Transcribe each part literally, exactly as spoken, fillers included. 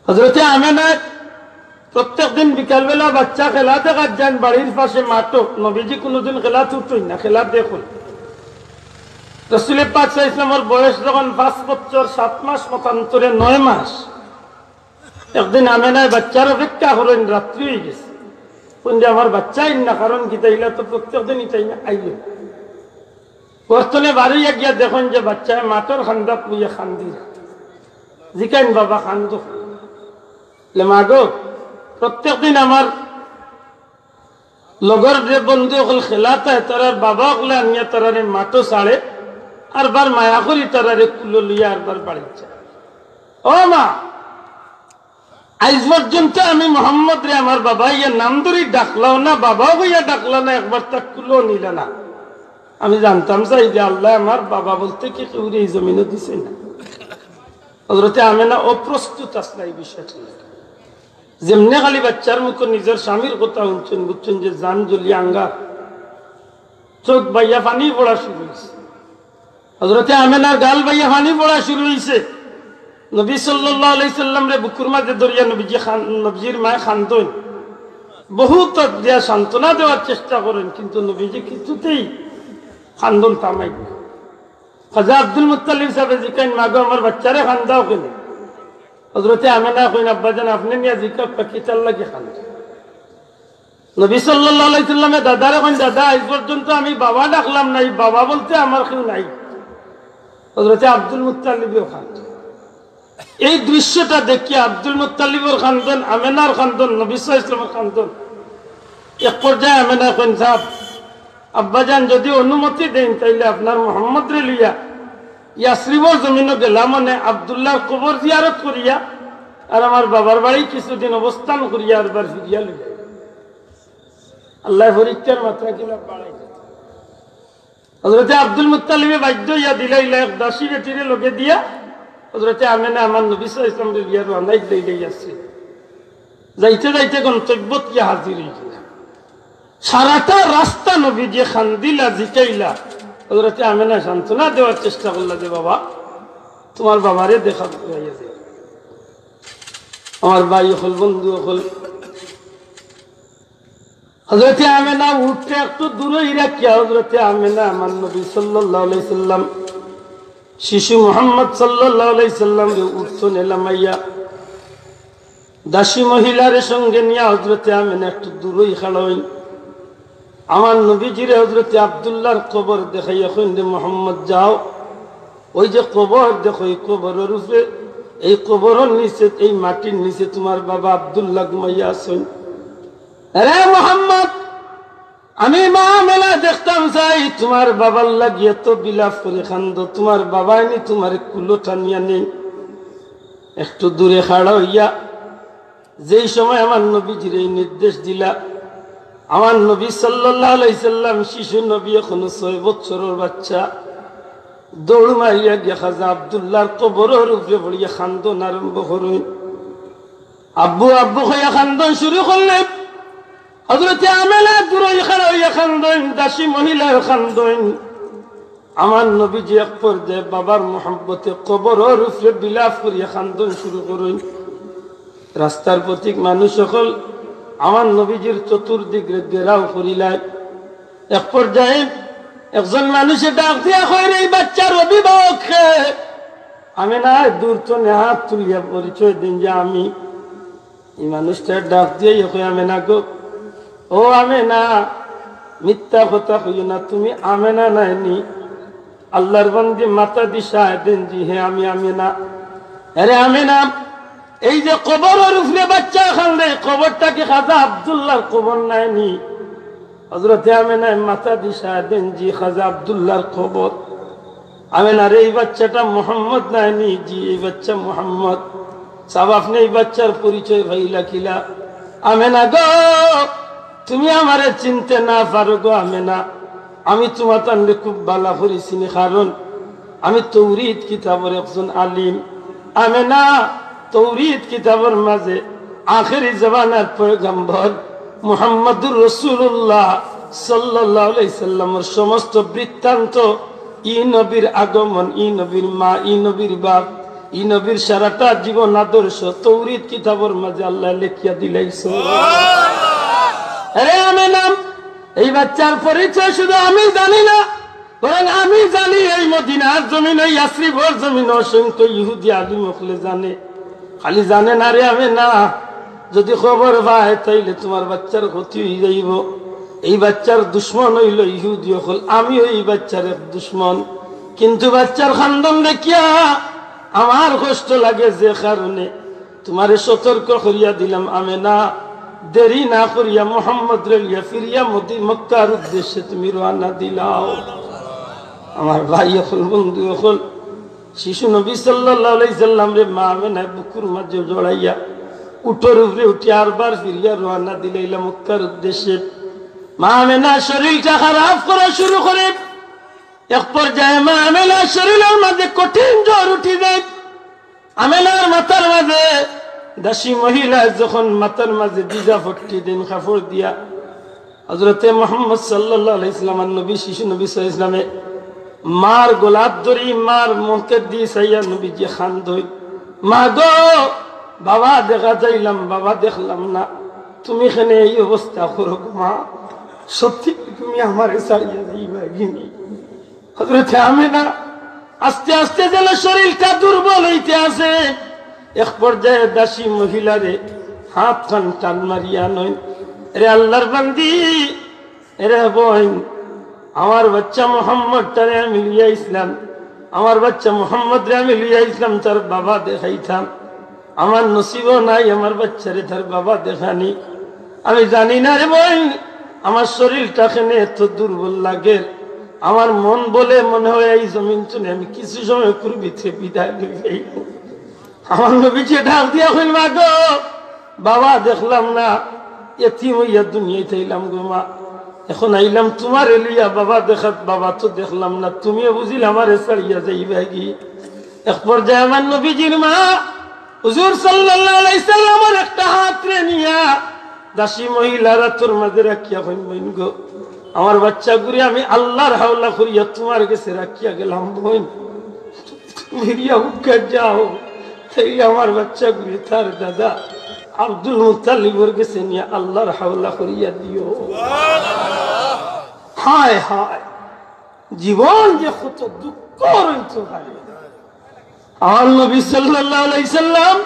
হজরতে আমেনায় প্রত্যেক দিন বিকালবেলা বাচ্চা খেলা দেখাত যাইন বাড়ির পাশে মাঠো। নবীজি কোনোদিন খেলা ছুটইন না, খেলা দেখইন। রসুলে পাক সাল্লাল্লাহু আলাইহি ওয়াসাল্লামর বয়স যখন পাঁচ বছর সাত মাস, মতান্তরে নয় মাস, একদিন আমেনায় বাচ্চার অপেক্ষা করইন, রাত্রি অইগেছে। কইন যে, "আমার বাচ্চা আইন না, কারণ কিতা, ইলা তো প্রত্যেক দিন ইতা আইন না, আইও।" ঘর তনে বারইয়া গিয়া দেখইন যে বাচ্চায় মাঠর কান্দাত বইয়া কান্দিরা। জিকাইন, "বাবা, কান্দো?" বলে, "মা গো, প্রত্যেক দিন আমার লগর যে বন্ধু অকল খেলাত আয়, তারার বাবা অকলে আনিয়া তারারে মাঠো ছাড়ে, আর বার মায়া করি তারারে কুলো লইয়া আর বার বাড়িত যায়। ও মা, আইজ পর্যন্ত আমি মোহাম্মদরে আমার বাবা ইয়া নাম ধরি ডাকলাম না, বাবাও কইয়া ডাকলা না, একবার তা কুলো নিলা না। আমি জানতাম চাই যে আল্লায় আমার বাবা বলতে কি কেউরে এই জমিনো দিছে না।" হজরতে আমেনা অপ্রস্তুত আছলা এই বিষয়টা লইয়া। যেমনে খালি বাচ্চার মুখো নিজর স্বামীর কথা হুনছইন, বুঝছইন যে জান জ্বলি আঙ্গার, চউখ বাইয়া পানি পড়া শুরু অইছে। হজরতে আমেনার গাল বাইয়া পানি পড়া শুরু অইছে। নবী সাল্লাল্লাহু আলাইহি সাল্লামরে বুকুর মাঝে ধরিয়া নবীজি কান-, নবীজির মায় কান্দইন। বহুত দিয়া সান্ত্বনা দেওয়ার চেষ্টা করইন, কিন্তু নবীজি কিছুতেই কান্দন থামাইন না। খাজা আব্দুল মুত্তালিব সাহেবে জিকাইন, "মা গো, আমার বাচ্চারে কান্দাও কেনে?" হজরতে আমেনা কইন, "আব্বাজান, আপনে নিয়া জিকাউক্কা, কিতার লাগি কান্দে?" নবী সাল্লাল্লাহু আলাইহি সাল্লামে দাদারে কইন, "দাদা, আইজ পর্যন্ত আমি বাবা ডাকলাম না, এই বাবা বলতে আমার কেউ নাই।" হজরতে আব্দুল মুত্তালিবেও কান্দে। এই দৃশ্যটা দেখিয়া আব্দুল মুত্তালিবর কান্দন, আমেনার কান্দন, নবী সাল্লাল্লাহু আলাইহি সাল্লামর কান্দন, এক পর্যায়ে আমেনা কইন, "সাব, আব্বাজান যদি অনুমতি দেইন, তাইলে আপনার মোহাম্মদরে লইয়া ইয়াসরিবর জমিনো গেলাম, মানে আব্দুল্লাহর কবর জিয়ারত করিয়া আর আমার বাবার বাড়ি কিছুদিন অবস্থান করিয়া আর বার ফিরিয়া লইয়া।" আল্লায় পরীক্ষার মাত্রা কিলা বাড়াই। হজরতে আব্দুল মুত্তালিবে বাধ্য অইয়া দিলাইলা এক দাসী বেটিরে লগে দিয়া, হজরতে আমেনা আমার নবী সাল্লাল্লাহু আলাইহি ওয়াসাল্লামরে লইয়া রওয়ানা দিলাইলা ইয়াসরিব। যাইতে যাইতে গন্তব্যত গিয়া হাজির অইলা। সারাটা রাস্তা নবীজিয়ে কান্দিলা, জিকাইলা। হজরতে আমেনা সান্ত্বনা দেওয়ার চেষ্টা করলা যে, "বাবা, তুমার বাবারে দেখা করাইয়া যাও।" আমার ভাই অকল, বন্ধু অকল, হজরতে আমেনা উটরে একটু দূরই রাখিয়া, হজরতে আমেনা আমার নবী সাল্লাল্লাহু আলাইহি সাল্লাম, শিশু মোহাম্মদ সাল্লাল্লাহু আলাইহি সাল্লামরে উট তনে লামাইয়া দাসী মহিলারে সঙ্গে নিয়া হজরতে আমেনা একটু দূরই খাড়া অইন। আমার নবীজিরে হজরতে আব্দুল্লাহর কবর দেখাইয়া কইন, "রে মোহাম্মদ, যাও, ওই যে কবর দেখো, এই কবরর উপরে, এই কবরর নিচে, এই মাটির নিচে তুমার বাবা আব্দুল্লাহ ঘুমাইয়া আছইন। রে মোহাম্মদ, আমি মা আমেনা দেখতাম চাই, তুমার বাবার লাগি এত বিলাপ করি কান্দো, তুমার বাবায় নি তুমারে কুলো টানিয়া নেইন।" একটু দূরে খাড়া অইয়া যেই সময় আমার নবীজিরে এই নির্দেশ দিলা, আমার নবী সাল্লাল্লাহু আলাইহি সাল্লাম, শিশু নবী, এখনো ছয় বছরর বাচ্চা, দৌড় মারিয়া গিয়া খাজা আব্দুল্লাহর কবরর উপরে পড়িয়া কান্দন আরম্ভ করইন। আব্বু, আব্বু কইয়া কান্দন শুরু করলে হজরতে আমেনা দূরই খাড়া অইয়া কান্দইন, দাসী মহিলায় কান্দইন। আমার নবীজি এক পর্যায়ে বাবার মহব্বতে কবরর উপরে বিলাপ করিয়া কান্দন শুরু করইন। রাস্তার পথিক মানুষ অকল আমার নবীজির চতুর্দিকরে ঘেরাও করিলায়। এক পর্যায়ে একজন মানুষে ডাক দিয়া কয়, "রে, এই বাচ্চার অভিভাবক কে?" আমেনায় দূর তনে হাত তুলিয়া পরিচয় দেইন যে, "আমি।" এই মানুষটায় ডাক দিয়া কয়, "আমেনা গো, ও আমেনা, মিথ্যা কথা কইও না, তুমি আমেনা নায় নি?" আল্লাহর বান্দি মাথা দি সায় দেইন, "জি হে, আমি আমেনা।" "আরে আমেনা, এই যে কবরর উপরে বাচ্চা কান্দে, এই কবরটা কি খাজা আব্দুল্লাহর কবর নায় নি?" হজরতে আমেনায় মাথা দি সায় দেইন, "জি, খাজা আব্দুল্লাহর কবর।" আমেনা, "রে, এই বাচ্চাটা মোহাম্মদ নায় নি?" "জি, এই বাচ্চা মোহাম্মদ।" "সাব, আপনে এই বাচ্চার পরিচয় পাইলা কিলা?" "আমেনা গো, তুমি আমারে চিনতে না পারো গো আমেনা, আমি তুমাতানরে খুব ভালা করি চিনি, কারণ আমি তৌরিত কিতাবর একজন আলিম।" আমেনা, তৌরিত কিতাবর মাঝে আখেরি জমানার পয়গম্বর মুহাম্মাদুর রাসূলুল্লাহ সাল্লাল্লাহু আলাইহি সাল্লামর সমস্ত বৃত্তান্ত, ই নবীর আগমন, ই নবীর মা, ই নবীর বাপ, ই নবীর সারাটা জীবন আদর্শ তৌরিত কিতাবর মাঝে আল্লায় লেখিয়া দিলাইছইন। আরে আমেনা, এই বাচ্চার পরিচয় শুধু আমি জানি না, বরং আমি জানি এই মদিনার জমিন, এই ইয়াসরিবর জমিন অসংখ্য ইহুদি আলিম অকলে জানে। খালি জানে না রে আমেনা, যদি খবর পায় তাইলে তুমার বাচ্চার ক্ষতি অইযাইবো। এই বাচ্চার দুশমন অইলো ইহুদি অকল, আমিও এই বাচ্চার এক দুশমন। কিন্তু বাচ্চার কান্দন দেখিয়া আমার কষ্ট লাগে, যে কারণে তুমারে সতর্ক করিয়া দিলাম, আমেনা, দেরি না করিয়া মুহাম্মদরে লইয়া ফিরিয়া মদি-, মক্কার উদ্দেশ্যে তুমি রওয়ানা দিলাও। আমার ভাই অকল, বন্ধু অকল, শিশু নবী সাল্লাল্লাহু আলাইহি সাল্লামরে মা আমেনায় বুকুর মাঝে জড়াইয়া উটর উপরে উঠি আরবার ফিরিয়া রওয়ানা দিলাইলা মক্কার উদ্দেশ্যে। মা আমেনার শরীরটা খারাপ করা শুরু করে। এক পর্যায়ে মা আমেনার শরীরর মাঝে কঠিন জ্বর উঠি যায়। আমেনার মাথার মাঝে দাসী মহিলা যখন মাথার মাঝে ভিজা পট্টি দেইন কাপড় দিয়া, হযরতে মুহাম্মদ সাল্লাল্লাহু আলাইহি সাল্লাম আর নবী, শিশু নবী সাল্লাল্লাহু আলাইহি সাল্লামে মার গলাত ধরি, মার মুখেদি চাইয়া নবীজি কান্দইন, "মা গো, বাবা দেখা যাইলাম, বাবা দেখলাম না, তুমি কেনে এই অবস্থা করো গো মা, সত্যি তুমি আমারে ছাড়িয়া যাইবায় গিনি?" হযরতে আমেনা আস্তে আস্তে যেন শরীরটা দুর্বল অইতে আছে। এক পর্যায়ে দাসী মহিলারে হাত খান টান মারিয়া আনইন, "এরে আল্লাহর বান্দি, এরে বইন, আমার বাচ্চা মুহাম্মদটারে আমি লইয়া আইছলাম, আমার বাচ্চা মুহাম্মদরে আমি লইয়া আইছলাম তার বাবা দেখাইতাম, আমার নসিবও নাই আমার বাচ্চারে তার বাবা দেখানি। আমি জানি না রে বইন, আমার শরীরটা কেনে এত দুর্বল লাগে, আমার মন বলে মনে হয় এই জমিন থনে আমি কিছু সময় পূর্বে বিদায় লইয়া আইমু।" আমার নবীজি ডাক দিয়া কইন, "মা গো, বাবা দেখলাম না, এতিম অইয়া দুনিয়াত আইলাম গো মা, এখন আইলাম তুমারে লইয়া বাবা দেখাত, বাবা তো দেখলাম না, তুমিও বুঝিল আমারে ছাড়িয়া যাইবায় গি।" এক পর্যায়ে আমার নবীজির মা হুজুর সাল্লাল্লাহু আলাইহি সাল্লামর একটা হাতরে নিয়া দাসী মহিলার আতর মাঝে রাখিয়া কইন, "বইন গো, আমার বাচ্চাগুরে আমি আল্লাহর হাওলা করিয়া তুমার গেছে রাখিয়া গেলাম বইন, তুমি ফিরিয়া মক্কা যাও, তাইলে আমার বাচ্চাগুরে তার দাদা আব্দুল মুত্তালিবর গেছে নিয়া আল্লাহর হাওলা করিয়া দিও।" হায় হায়, জীবন যে কত দুঃখ রইতে পারে। আমার নবী সাল্লাল্লাহু আলাইহি সাল্লাম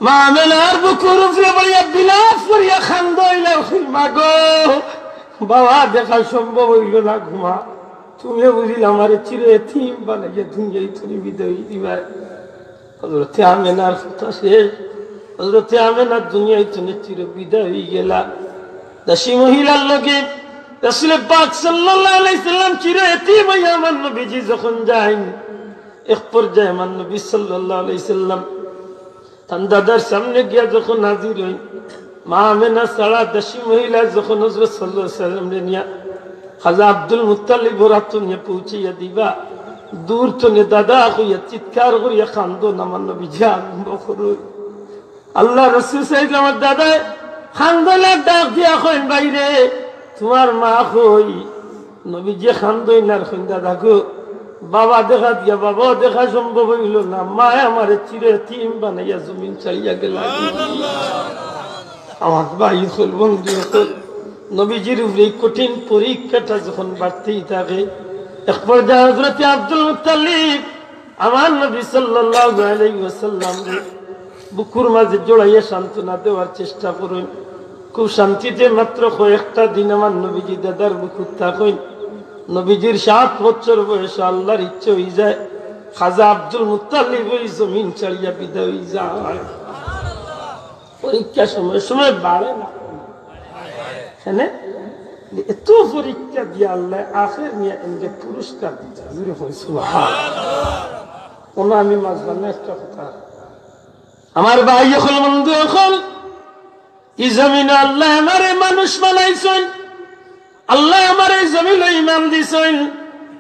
মা আমেনার বুকুর উপরে পড়িয়া বিলাপ করিয়া কান্দইন আর কইন, "মা গো, বাবা দেখা সম্ভব অইলো না গো মা, তুমিও বুঝিল আমারে চির এতিম বানাইয়া দুনিয়াত থনে বিদায় দিবায়।" হযরতে আমেনার কথা শেষ। হযরতে আমেনা দুনিয়াত থনে চির বিদায় অইগেলা। দাসী মহিলার লগে রাসূলে পাক সাল্লাল্লাহু আলাইহি সাল্লাম চির এতিম অইয়া আমার নবীজি যখন যাইন, এক পর্যায়ে আমার নবী সাল্লাল্লাহু আলাইহি সাল্লাম তান দাদার সামনে গিয়া যখন হাজির অইন, মা আমেনা ছাড়া দাসী মহিলা যখন হযরত সাল্লাল্লাহু আলাইহি সাল্লামরে নিয়া খাজা আব্দুল মুত্তালিবর আতো নিয়া পৌঁছাইয়া দিবা, দূর থনে দাদা কইয়া চিৎকার করিয়া কান্দন আমার নবীজি আরম্ভ করইন। আল্লাহর রাসূল সাল্লাল্লাহু আলাইহি ওয়াসাল্লাম, আমার দাদায় কান্দন আর ডাক দিয়া কইন, "ভাইরে, তুমার মা কই?" নবীজি কান্দইন আর কইন, "দাদা গো, বাবা দেখা দিয়া, বাবাও দেখা সম্ভব অইলো না, মায় আমারে চির এতিম বানাইয়া জমিন ছাড়িয়া গেলা।" আমার ভাই অকল, বন্ধু অকল, নবীজির উপরে এই কঠিন পরীক্ষাটা যখন বাড়তেই থাকে, এক পর্যায়ে হযরতে আব্দুল মুত্তালিব আমার নবী সাল্লাল্লাহু আলাইহি ওয়াসাল্লামরে বুকুর মাঝে জড়াইয়া সান্ত্বনা দেওয়ার চেষ্টা করইন। খুব শান্তিতে মাত্র কয়েকটা দিন আমার নবীজি দাদার বুকুত থাকইন। নবীজির সাত বছর বয়সে আল্লাহর ইচ্ছে অইযায়, খাজা আব্দুল মুত্তালিব ওই জমিন ছাড়িয়া বিদায় অইযায়। পরীক্ষা সময় সময় বাড়ে না, হ্যাঁ না? এত পরীক্ষা দিয়া আল্লাহ আখের নিয়ে এনকে পুরস্কার দিতা। জোরে কই সুবহান। কোনো আমি মাঝখানে একটা কথা, আমার ভাই অকল, বন্ধু অকল, ই জমিনো আল্লায় আমারে মানুষ বানাইছইন, আল্লায় আমারে ই জমিনো ইমান দিছইন,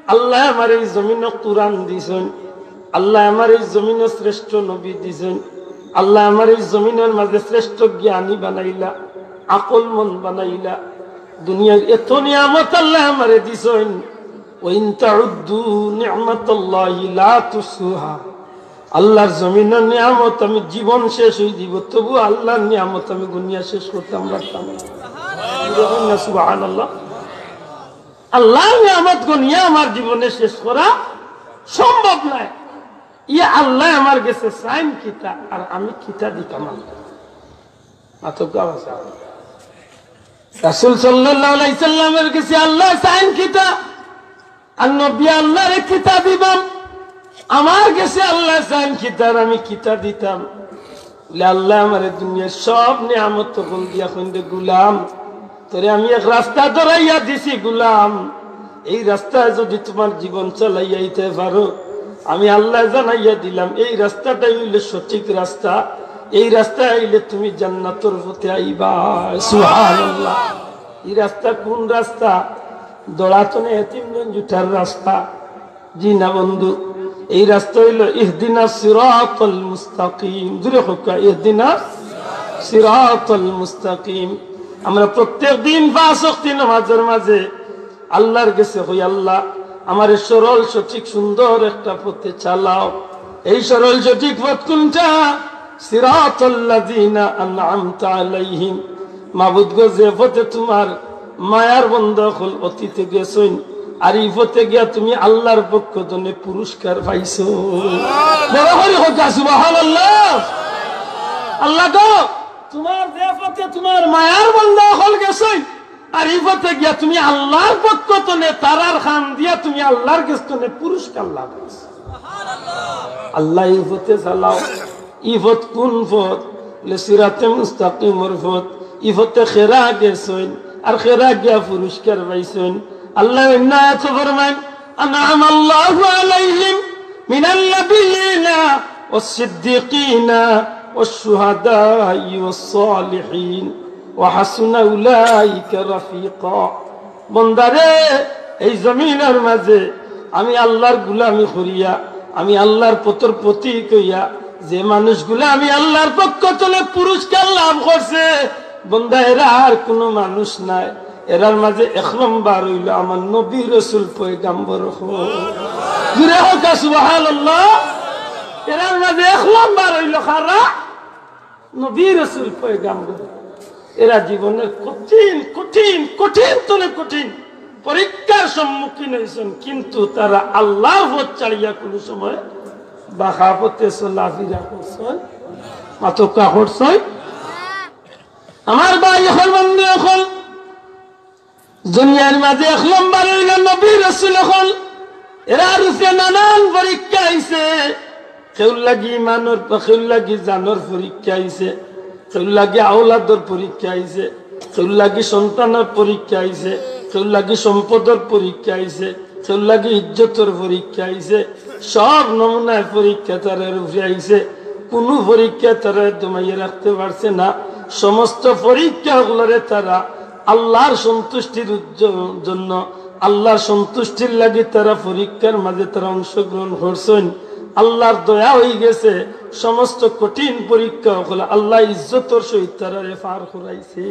আল্লায় আমারে ই জমিনো কুরআন দিছইন, আল্লায় আমারে ই জমিনো শ্রেষ্ঠ নবী দিছইন, আল্লায় আমারে ই জমিনর মাঝে শ্রেষ্ঠ জ্ঞানী বানাইলা, আকলমন্দ বানাইলা। দুনিয়ার এত নিয়ামত আল্লায় আমারে দিছইন। "ওয়া ইন তাউদ্দু নি'মাতাল্লাহি লা তুহসুহা।" আল্লাহর জমিনর নিয়ামত আমি জীবন শেষ অই দিব, তবু আল্লাহর নিয়ামত আমি গুনিয়া শেষ করতাম পারতাম না। সুবহানাল্লাহ। আল্লাহর নিয়ামত গুনিয়া আমার জীবনে শেষ করা সম্ভব নায়। ইয়া আল্লাহ আমার গেছে চাইন কিতা, আর আমি কিতা দিতাম আল্লাহ? মাতক গাওয়া চাও। রাসূল সাল্লাল্লাহু আলাইহি সাল্লামের গেছে আল্লাহ চাইন কিতা, আর নবী আল্লাহরে কিতা দিবাম? আমার গেছে আল্লাহ চাইন কিতা, আর আমি কিতা দিতাম? বলে, আল্লাহ আমারে দুনিয়ার সব নিয়ামত অকল দিয়া কইন দে, গুলাম, তোরে আমি এক রাস্তা ধরাইয়া দিছি গুলাম, এই রাস্তায় যদি তোমার জীবন চালাইয়া আইতে পারো, আমি আল্লাহ জানাইয়া দিলাম, এই রাস্তাটাই অইল সঠিক রাস্তা, এই রাস্তায় আইলে তুমি জান্নাতর পথে আইবা। সুবহানাল্লাহ। এই রাস্তা কোন রাস্তা? দড়াতনে এতিমগঞ্জ উঠার রাস্তা। জি না বন্ধু, এই রাস্তা অইল ইহদিনাস সিরাতাল মুস্তাকিম। জোরে কউক্কা, ইহদিনাস সিরাতাল মুস্তাকিম। আমরা প্রত্যেক দিন পাঁচ ওয়াক্ত নামাজের মাঝে আল্লাহর গেছে কই, আল্লাহ, আমারে সরল সঠিক সুন্দর একটা পথে চালাও। এই সরল সঠিক পথ কোনটা? সিরাতাল্লাযিনা আনআমতা আলাইহিম। মাবুদ গো, যে পথে তোমার মায়ার বন্দা অকল অতীতে গেছইন, আর ই পথে গিয়া তুমি আল্লাহর পক্ষ তনে পুরস্কার পাইছো। বড় করি কউক্কা সুবহানাল্লাহ। আল্লাহ গো, তোমার যে পথে তোমার মায়ার বন্দা অকল গেছইন, আর ই পথে গিয়া তুমি আল্লাহর পক্ষ তনে তারার খান দিয়া তুমি আল্লাহর গেছ তনে পুরস্কার লাভ করছো। আল্লাহ ই পথে চালাও। ই পথ কোন পথ? বলে, সিরাতে মুস্তাকিমর পথ। ই পথে কেরা গেছইন, আর কেরা গিয়া পুরস্কার পাইছইন। আল্লাহ অন্য আয়াতে ফরমাইন, আনআমাল্লাহু আলাইহিম মিনান নাবিয়্যিনা ওয়াস সিদ্দিকিনা ওয়াশ শুহাদাই ওয়াস সালিহিন ওয়া হাসুনা উলাইকা রাফিকা। বন্দারে, এই জমিনর মাঝে আমি আল্লাহর গুলামি করিয়া, আমি আল্লাহর পথর প্রতীক অইয়া, যে মানুষগুলা আমি আল্লাহর পক্ষ তনে পুরস্কার লাভ করছে, বন্দা, এরা আর কোনো মানুষ নায়। এরার মাঝে এক নম্বর অইল আমার নবী, রসুল, পয়গাম্বর অকল। জোরে কউক্কা সুবহানাল্লাহ। এরার মাঝে এক নম্বর অইল কারা? নবী, রসুল, পয়গাম্বর। এরা জীবনের কঠিন, কঠিন, কঠিন তনে কঠিন পরীক্ষার সম্মুখীন অইছইন, কিন্তু তারা আল্লাহর পথ ছাড়িয়া কোনো সময় বাঁকা পথে চলাফিরা করছইন, মাতক গাওয়া করছইন। আমার ভাই অকল, বন্ধু অকল, দুনিয়ার মাঝে এক নম্বর অইল নবী, রসুল অকল। এরার উপরে নানান পরীক্ষা আইছে। কেউর লাগি ইমানর, কেউর লাগি জানর পরীক্ষা আইছে, কেউর লাগি আওলাদর পরীক্ষা আইছে, কেউর লাগি সন্তানর পরীক্ষা আইছে, কেউর লাগি সম্পদর পরীক্ষা আইছে, কেউর লাগি ইজ্জতর পরীক্ষা আইছে। সব নমুনায় পরীক্ষা তারার উপরে আইছে। কোনো পরীক্ষা তারারে দমাইয়া রাখতে পারছে না। সমস্ত পরীক্ষা অকলরে তারা আল্লাহর সন্তুষ্টির উজ্জ-, জন্য, আল্লাহর সন্তুষ্টির লাগি তারা পরীক্ষার মাঝে তারা অংশগ্রহণ করছইন। আল্লাহর দয়া অই গেছে, সমস্ত কঠিন পরীক্ষা অকল আল্লাহ ইজ্জতর সহিত তারারে পার করাইছে।